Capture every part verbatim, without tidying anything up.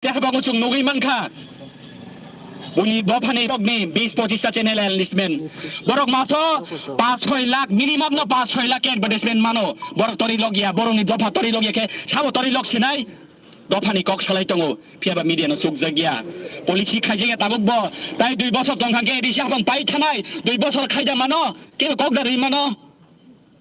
Tei habango chwng nugwi mankha, buini dophani rokni bis pochis ta channel enlistment. Borok maso paanch soi lakh, minimum no paanch soi lakh khe advertisement mano. Borok tori logya, borokni dopha tori logya khe sabo tori lok sinai. Dophani kok salai tongo, phiyaba media no chukjakya. Policy khaijakya tabuk bo, tai dui bosor tongkha khe A D C haphang pai thanai, dui bosor khaida mano, kebo kok da rwi mano.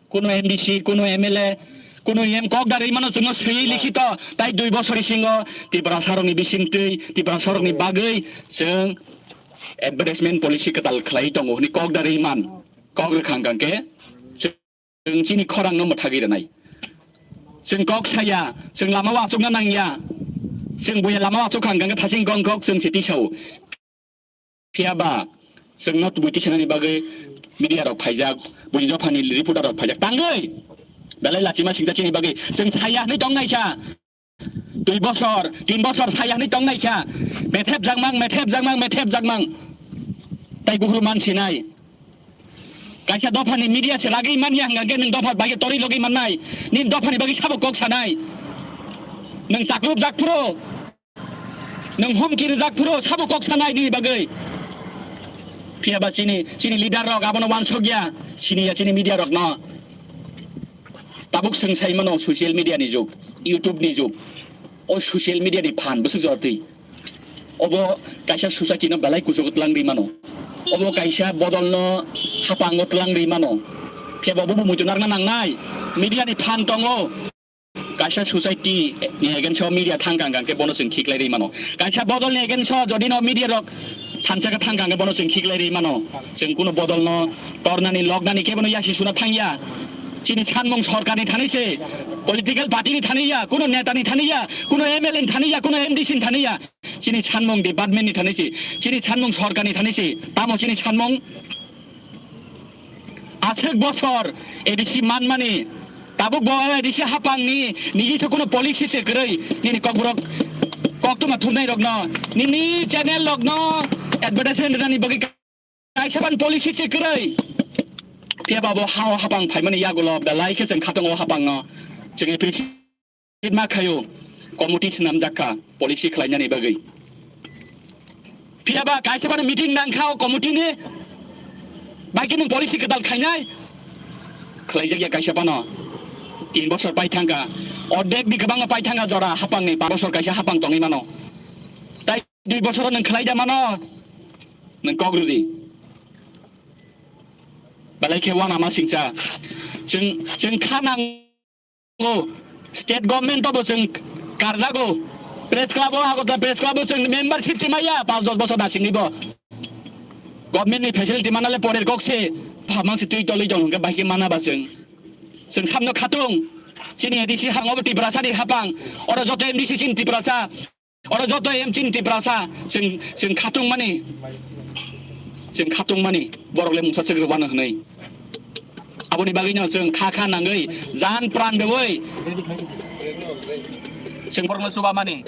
Kuno M D C, kuno M L A, kuno M kok da rwi mano chwngno swiwi likhito, tai dui bosor bisingo Tiprasa rokni bisingtwi, Tiprasa rokni bagwi chwng advertisement policy kwtal khlai tongo hwnwi kok da rwi man, kok rwkha hwnkha khe chwng chini khorangno mwthagwi rwnai. Chwng kok saya, chwng lama o achukna nangya, chwng buya lama o achukha hwnkha khe thasing gong kok chwng se tisao. Phiyaba chwngno tubui tisanani bagwi media rok phaijak, buini dophani reporter rok phaijak. Tangwi belai lachima singcha chini bagwi chwng saya hwnwi tongnaikha. Dui bosor, tin bosor saya hwnwi tongnaikha. Methep jakmang, methep jakmang, methep jakmang. Tai buhru mansinai. Kaisa dophani media se lagwi manya hwnkha khe nwng dopha bai khe tori logwi mannai. Nini dophani bagwi sabo kok sanai. Nwng chakrupjak phuru. Nwng humki rijak phuru sabo kok sanai nini bagwi. Phiyaba chini, chini leader rok abono wansokya, siniya chini media rokno. Tabuk swng sai mano social media ni jug, YouTube ni jug. O social media ni phan bwswk jora twi. Obo kaisa society no belai kuchugo twlang rwi mano. Obo kaisa bodol no hapango twlang rwi mano. Phiyaba obo bo muitu narwkna nangnai. Media ni phan tongo. Kaisa society ni against o media thangkha hwnkha khe bono chwng khiklai rwi mano. Kaisa bodol ni against o jodi no media rok thansa khe thangkha hwnkhe bono chwng khiklai rwi mano. Chwng kuno bodol no tornani, loknani khe bono yasi suna thangya. Chini sanmung sorkar ni thani se, political party ni thani ya, kuno neta ni thani ya, kuno M L A ni thani ya, kuno M D C ni thani ya. Chini sanmung department ni thani se, chini sanmung sorkar ni thani se, tamo chini sanmung? Aswk bosor A D C manmani, tabuk bo A D C hapangni nini se kuno policy se kwrwi, nini kokborok koktwma thumnai rokno, nini channel rokno advertisement rwnani bagwi kaisa ban policy se kwrwi. Phiyaba bo ha o hapang phaimani yagulo belai khe chwng khatung o hapangno chwng appreciate ma khaio, committee swnamjak kha policy khlainani bagwi. Phiyaba kaisa phano meeting nang kha o committee ni, bai khe nwng policy kwtal khainai? Khlaijak ya kaisa phano. Tin bosor pai thang kha, ordek ni kwbangma pai thang kha jora hapang ni, pa bosor kaisa hapang tongwi mano. Tai dui bosor o nwng khlai da mano, nwng kok rw di. Belai khe uanama singcha. Chwng, chwng kha nang o, state government o bo chwng karjago. Press club o, Agartala Press Club o chwng membership se maya, panch dos bosor nasingni bo. Government ni facility manale porer kok se, phamang se twi tolwi tong hwnkhe bahai khe mana ba chwng. Chwng samno khatung, chini A D C hang obo Tiprasa ni hapang, oro joto M D C chini Tiprasa. Oro joto M chini Tiprasa, chwng, chwng khatungmani, chwng khatungmani, borok le mungsa swk rwbano hwnwi. Aboni bagwino chwng kha kha nangwi, jan pran bewi chwng borokno chubamani.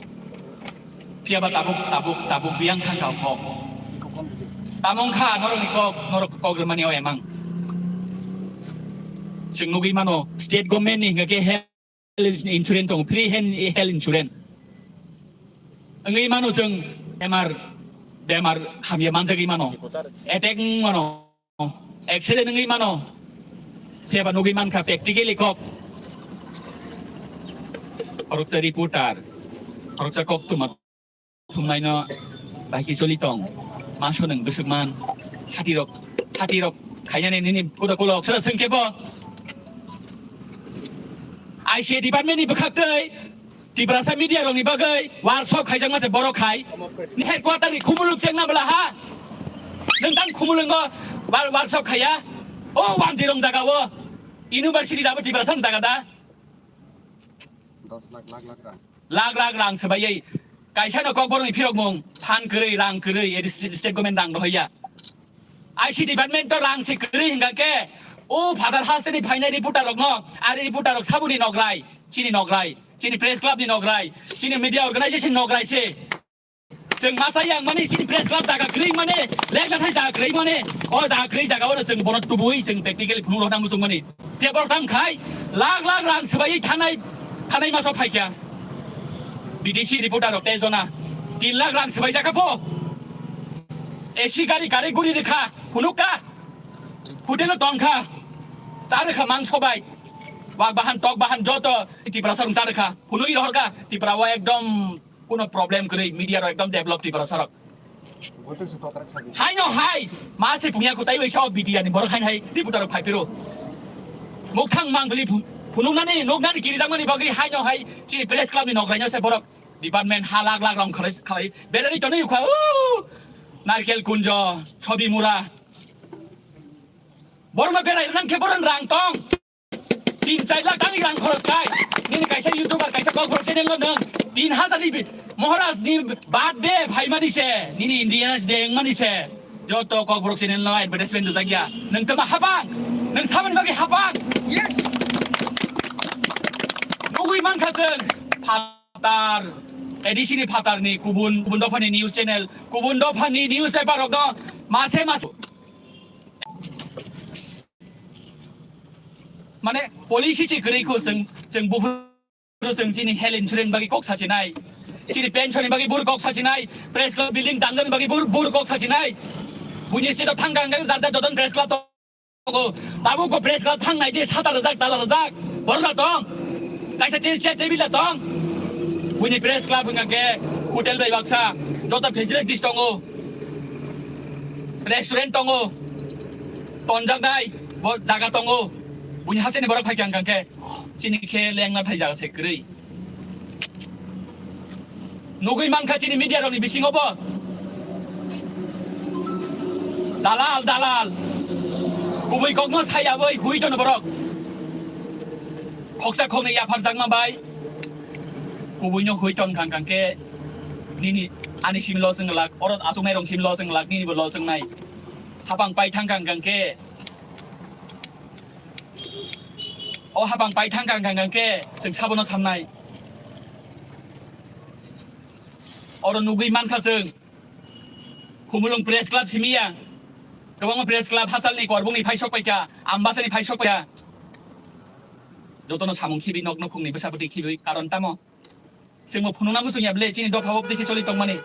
Phiyaba tabuk, tabuk, tabuk biyang thang kha kok. Tamo wngkha norokni kok, norok kok rwmani o emang. Chwng nugwi mano, state government ni hwnkha khe health insurance tongo, free hen-, health insurance. Wngwi mano chwng bemar, bemar hamya manjagwi mano, attack wng mano, accident wngwi mano, phiyaba nugwi mankha practically kok. Khoroksa reporter, khoroksa koktwma thumnaino bahai khe choli tong. Ma sonung bwswk man. Hatirok, hatirok khainani nini kuda kulo oksara swngkhe bo. I C A department ni bwkhak tei Tiprasa media rokni bagwi workshop khaijakma se borok khai. Ni headquarter ni khumulwng chengna bwla ha. Nwng tang khumulwngo wor-, workshop khaiya. O Wanjirong jaga o. University dabo Tiprasa ni jaga da. Dos lakh, lakh, lakh rang. Lakh lakh rang swbaiwi kaisa no kokborokni phirokmung phan kwrwi, rang kwrwi, edi state, state government rang rohorya. I C department to rang se kwrwi hwnkha khe, o Father Hasteni phainai reporter rokno, ari reporter rok saboni nokrai, chini nokrai, chini press club ni nokrai, chini media organization nokrai se. Chwng masa yang mani chini press club jaga kwrwi mani, lekna thai jaga kwrwi mani, o jaga kwrwi jaga oro chwng bono tubui chwng practically phunuk rok nang muchung mani. Paper tam khai, lakh lakh rang swbaiwi thanai, thanai masa phaikha. B D C reporter rok tei jona, Tin lakh rang swbaijak kha bo. A C gari, gari guri rwkha, phunuk kha. Hotel o tong kha. Cha rwkha mangso bai. Wak bahan, tok bahan joto Tiprasa rok cha rwkha. Phunui rohor kha. Tripura o ekdom kuno problem kwrwi, media rok ekdom develop Tiprasa rok. Haino hai, ma se pungya kutai bai sao B T R ni borok haino hai reporter rok phai phiro. Mukthang mang bili phu-, phunuknani, nuknani kirijakmani bagwi haino hai chini press club ni nokraino se borok department ha lakh lakh rong khalai, khalai. Belari tonwi ukha, u, Narkel Kunjo, Chobi Mura. Borokno belai rwnang khe boron rang tong. Tin char lakh tangwi rang khoros khai. Nini kaisa YouTuber, kaisa Kokborok channel no nwng tin hazar ni bi-, Maharaj ni birthday phaimani se, nini Independence Day wngmani se. Joto Kokborok channel no advertisement rwjak ya. Nwng tama habang, nwng samani bagwi habang. Nugwi mankha chwng phatar, A D C ni phatar ni kubun, kubun dopha ni news channel, kubun dopha ni newspaper rok no mase mase. Mane policy se kwrwi kho chwng, chwng buphuru chwng chini health insurance bagwi kok sachinai. Chini pension ni bagwi bur kok sachinai. Press club building tangjani bagwi bur, bur kok sachinai. Buini state o thang kang kang jar jar joton press club tongo. Tabuk ko press club thang nai de sata rwjak tala rwjak. Borok da tong. Kaisa te chair table da tong. Buini press club wngkha khe hotel bai baksa. Joto facilities tongo. Restaurant tongo. Tonjaknai bo jaga tongo. Buini hasini borok phai kang kang khe. Chini khe lengna thai jaga se kwrwi. Nugwi mankha chini media rokni bisingo bo. Dalal, dalal. Kubui kokno sayabwi hui tono borok. Khoksa khoknwi yapharjakma bai. Kubuino hui ton kang kang khe nini ani simi lo chwng lak, oro achuknai rok simi lo chwng lak, nini bo lo chwngnai. Hapang pai thang kang kang khe. O hapang pai thang kang kang kang khe chwng sabono samnai. Oro nugwi mankha chwng. Khumulwng Press Club simi ya. Kwbangma Press Club hachalni korbungni phai sok paikha, Ambasani phai sok paikha. Jotono samung khibi nok nokhungni bwsabwtwi khibi karon tamo? Chwngbo phunukna muchung ya bwle, chini dopha bo twi khe choli tongmani.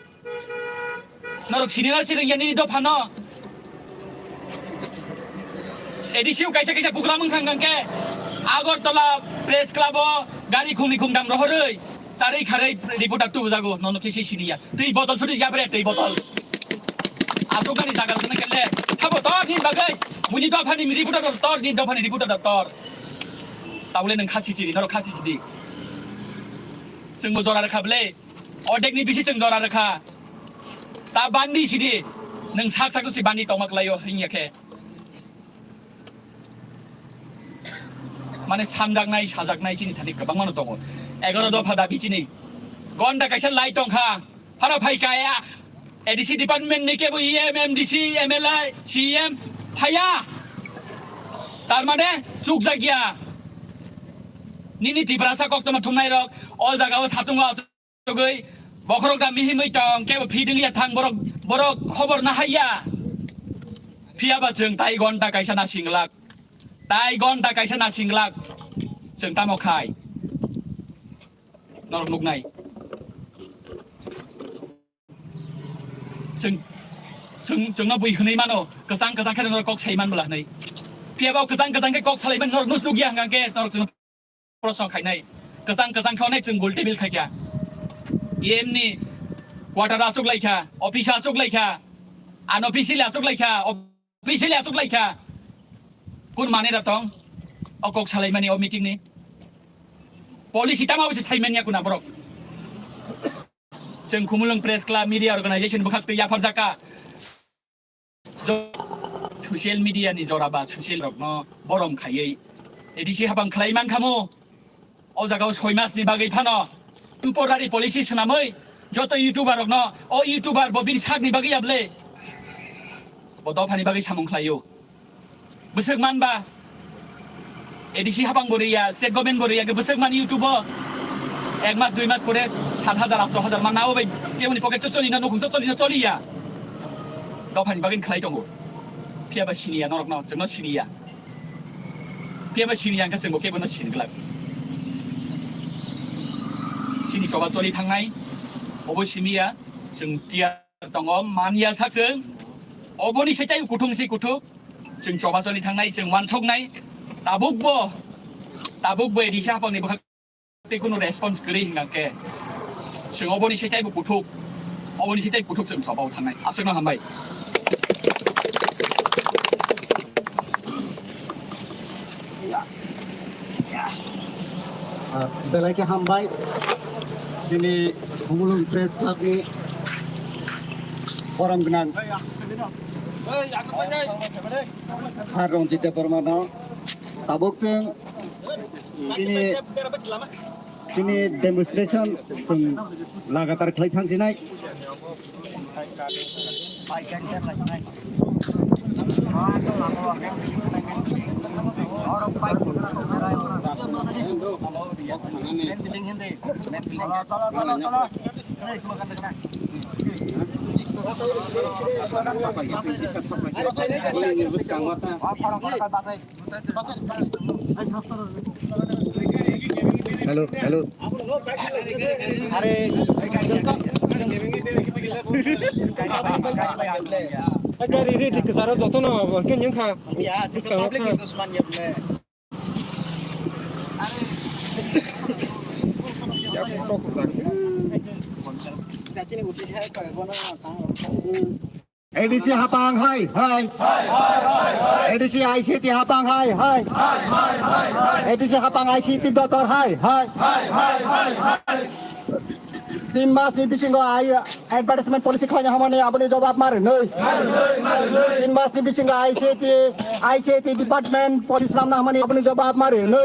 Norok sini na sini ya nini dopha no. A D C o kaisa kaisa program wngkha hwnkhe Agartala Press Club o gari khungni khungdam rohorwi charwi kharwi reporter tubujago, nono khe si sini ya. Twi botol sudi ya bre, twi botol. Asukani jaga rwkhe kele. Sabo tor ni bagwi. Buini dophani reporter tor, ni dophani reporter tor. Tabule nwng khasi sidi, norok khasi sidi. Chwngbo jora rwkha bwle. Ordekni bisi chwng jora rwkha. Ta bandi sidi. Nwng sak sak si bandi tongma kwlaio hinya khe. Mane samjaknai, sajaknai chini thani kwbangmano tongo. Egaroh dopha dabi chini. Gonda kaisa lai tongkha. Phano phai kaya. A D C department ni kebo E M, M D C, M L A, C M phaya. Tar mane chukjak ya. Nini Tiprasa koktwma thumnai rok o jaga o satungo achugwi bokhorok da mihimwi tong kebo feeding ya thang borok, borok khobor na haiya. Phiya ba chwng tai gonta kaisa na singlak. Tai gonta kaisa na singlak. Chwng tamo khai. Norok nuknai. Chwng, chwng, chwngno bui hwnwi mano, kwchang kwchang khe norok kok sai man bwla hwnwi. Phiya ba kwchang kwchang khe kok salai man norok nus nukya hwnkha khe norok chwngno proshno khainai. Kwchang kwchang khe onek chwng gul table khaikha. E M ni quarter achuk laikha, office achuk laikha, unofficial achuk laikha, official achuk laikha. Kun mane da tong? O kok salai mani o meeting ni. Policy tama bwse sai manya kuna borok. Chwng Khumulwng Press Club Media Organization bwkhak twi yapharjak kha. Jo-, social media ni jora ba social rokno borom khaiwi A D C habang khlai man khamo. O jaga o soi mas ni bagwi phano temporary policy swnamwi joto YouTuber rokno, o YouTuber bo bini sak ni bagwi ya bwle. Bo dopha ni bagwi samung khlaio. Bwswk man ba, A D C habang bo riya, state government bo riya, bwswk man YouTube o ek mas, dui mas pore sat hajar, asto hajar man na, o bai keboni pocket cho choli na, nukhung cho choli na, choli ya. Dopha ni bagwi khlai tongo. Phiya ba sini ya, norok no, chwng no sini ya. Phiya ba sini ya, hwnkhe chwng bo kebo no sini glak. Sini choba choli thangnai, obo simi ya. Chwng tiyar tongo, man ya sak chwng. Oboni se tei kuthung si kuthuk. Chwng choba choli thangnai, chwng wansoknai. Tabukbo, tabukbo A D C haphangni bwkhak tei kunu response kwrwi hwnkha khe chwng oboni se tei bo kuthuk, oboni se tei kuthuk chwng choba-o thangnai. Aswkno hambai. Ah, belai khe hambai. Chini Khumulwng Press Club ni borom gwnang Sir Ranjit Debbarma no tabuk chwng tini, tini demonstration chwng lagatar khlai thang sinai. Hello, hello. Gari ri thik sara joto no ke nyung kha. Bwskango kha. A D C hapang hai, hai. A D C I C T hapang hai, hai. A D C hapang I C T doctor hai, hai. Tin mas ni bisingo ai advertisement policy khlaina hamani aboni jawab ma rwnwi. Tin mas ni bisingo I C T, I C T department policy lamna hamani aboni jawab ma rwnwi.